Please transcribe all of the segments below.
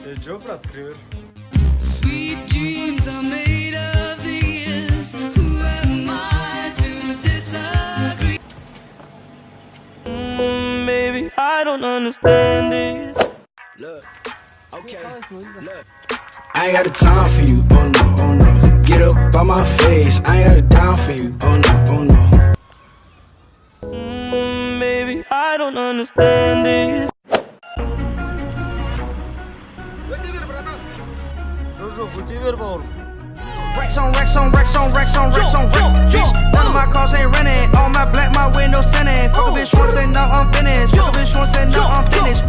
Жоқ, брат, кіре бер. Sweet dreams are made of these. Who am I to disagree? Baby, I don't understand this. I ain't got the time for you, oh no, oh no. Get up on my face, I ain't got a dime for you, oh no, oh no. Baby, I don't understand this. Өте бер, братан. Жоқ, жоқ, өте бер, бауырым. Racks on racks on racks on racks on racks on racks. Bitch, none of my cars ain't renting. All my black, my windows tinted. Fuck a bitch once and now I'm finished. Fuck a bitch once and now I'm finished.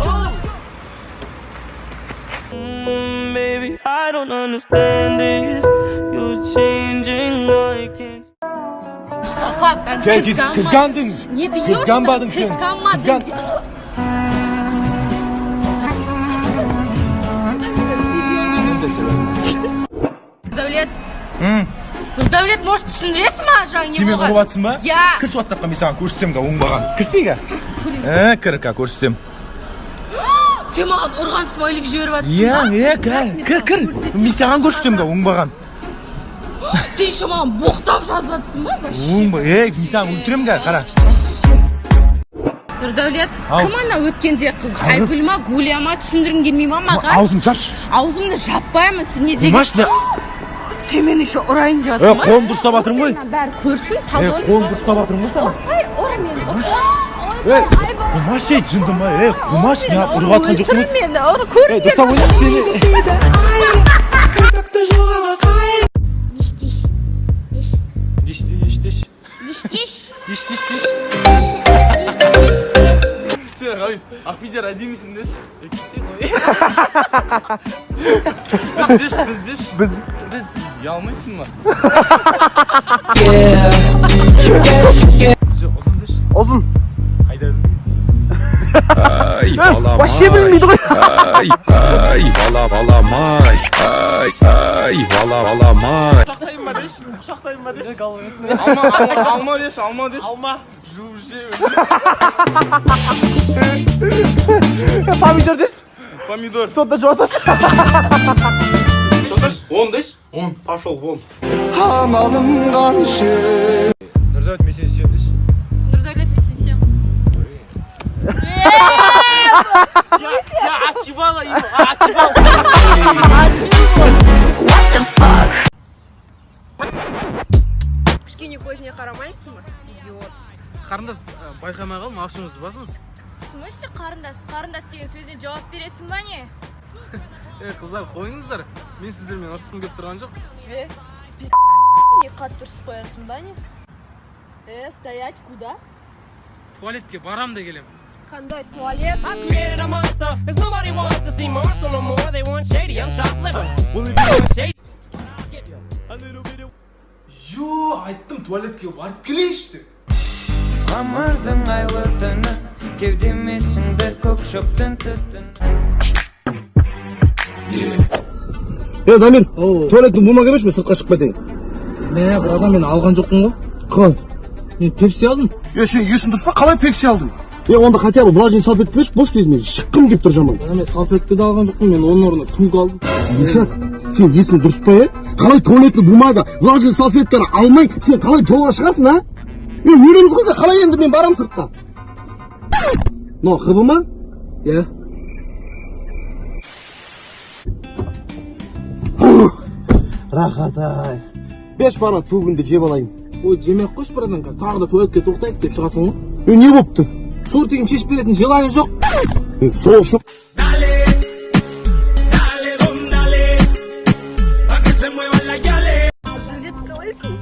Baby, I don't understand this. You're changing, I can't. Mustafa, ben Gel, kıskanmadım. Kıskandın. Ne diyorsun? Kıskanmadın sen. Kıskanmadım. Ben de severim. Нұрдәулет. Нұрдәулет, может, түсіндіресің маған жаңа не Сен мені болған? ұрып жатсың ба? Иә. Кірші WhatsAppқа, мен саған көрсетемін га оңбаған. Кірсей га. Ә, кір ка көрсетемін. Сен маған ұрған смайлик жіберіп жатсың Иә, ба? иә, кір, кір, кір. Мен саған көрсетемін га оңбаған. Сен еще маған боқтап жазып жатсың ба вообще? Оңба, ей, мен саған өлтіремін га, қара. Нұрдәулет, Ау. кім ана өткенде қыз? Қай қыз? Айгүл ма, Гуля ма, түсіндіргің келмей ма маған? Аузыңды жапшы. Аузымды жаппаймын, сен не деген? Қумашы, не? Сен мені еще ұрайын деп Е, жатсың ба? қолымды ұстап жатырмын ғой. Бәрі көрсін, Е, позор. қолымды ұстап жатырмын ғой саған. Ұрсай, ұр мені. Ұр. Ей, қумашы, ей, жынды ма? Ей, қумашы, не ұрып жатқан жоқпын. Өлтір мені, ұр, көр. Ей, дұрыстап ойнашы сені. Диш, диш. Диш. Диш, диш, диш. Диш, диш. Диш, диш, диш. Диш, диш, диш. Сен, Ғабит, Ақбидер әдемісің деші. Кетті ғой. Біз деші, біз деші. Біз. Біз ұялмайсың ба? Жоқ, ұзын деші. Ұзын. Айда білмеймін. Ай, балам. Вообще білмейді ғой. Ай, ай, бала, балам, ай, ай, ай, бала, балам, ай. Құшақтайын ба деші? Құшақтайын ба деші? Алма, алма, алма деші, алма деші. Алма. Жуып же. Помидор деші. Помидор. Сонда жуасашы. Он деші. Он. Пошел вон. Амалым қанша. Нұрдәулет, мен сені сүйемін деші. Нұрдәулет, мен сені сүйемін. Я отчевала его, отчевала. Кішкене көзіне қарамайсың ба, идиот? Қарындас, байқамай қалдым, ашуыңызды басыңыз. В смысле қарындас? Қарындас деген сөзіне жауап бересің ба, не? Е, қыздар, қойыңыздар. Мен сіздермен ұрысқым келіп тұрған жоқ. Е, не қатты ұрысып қоясың ба, не? Е, стоять, куда? Туалетке барам да келем. Қандай туалет? Ю, айттым туалетке барып келейінші деп. Мамырдың айлы түні кеудеме сіңді көк шөптің түтіні. Е, Дамир, туалеттің бумага берші, мен сыртқа шығып кетейін. Мә, братан, мен алған жоқпын ғой. Қалай? Мен пепси алдым. Е, сен есің дұрыс па? Қалай пепси алдың? Е, онда хотя бы влажный салфетка берші, бош деймін мен. Шыққым келіп тұр жаман. Мен салфетка да алған жоқпын, мен оның орнына түнгі алдым. Ешак, сен есің дұрыс па, е? Қалай туалетный бумага, влажный салфетканы алмай, сен қалай жолға шығасың, а? Е, өлеміз ғой, қалай енді мен барамын сыртқа? Но, хб ма? Иә. Рахат ай. Беш бара тугінді жеп алайын. Ой, жемей ақ қойшы, братан, қазір тағы да туалетке тоқтайық деп шығасың ғой. Е, не болыпты? Шортигім шешіп беретін желание жоқ. Е, сол үшін. Нұрдәулет, қалайсың?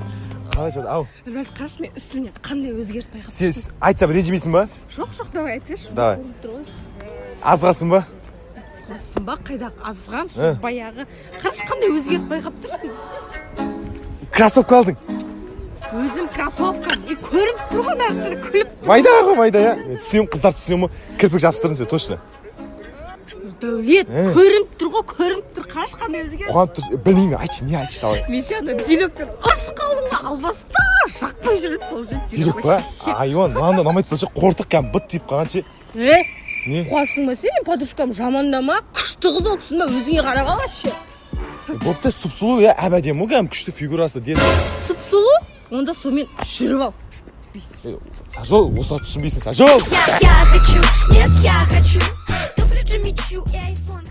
Қалай жатыр, ау. Нұрдәулет, қарашы, мен үстімнен қандай өзгеріс байқап Сен айтсам ренжімейсің ба? Жоқ, жоқ, давай айтшы. Давай. Азғасың ба? Азғансың ба? Қайдағы азған, сол баяғы. Қарашы, қандай өзгеріс байқап тұрсың? Кроссовка алдың. Өзім кроссовка. Е, көрініп тұр ғой бәрі, күліп. Майда ғой, майда, иә. Мен түсінемін, қыздар түсінемін ғой. Кірпік жабыстырдың сен, точно. Дәулет, көрініп тұр ғой, көрініп тұр. Қарашы, қандай өзгеріс. Қуанып тұрсың. Білмеймін, айтшы, не айтшы, давай. Мен ше ана Делектен ұрысып қалдым ба, албаста жақпай жүреді сол же. Дирек па? Айуан, маған да ұнамайды сол ше, қортық кәдімгі быт тиіп қалған ше. Е, Не? Қуасың ба сен? Мен подружкам жамандама, күшті қыз ол, түсін ба? Өзіңе қарап ал вообще. Бопты, сұп сұлу, иә, әп әдемі ғой, кәдімгі күшті фигурасы деді. Сұп сұлу? Онда сонымен жүріп ал. Сажол, осылай түсінбейсің, Сажол. Я хочу, нет, я хочу. Туфли Джимми Чу и айфон.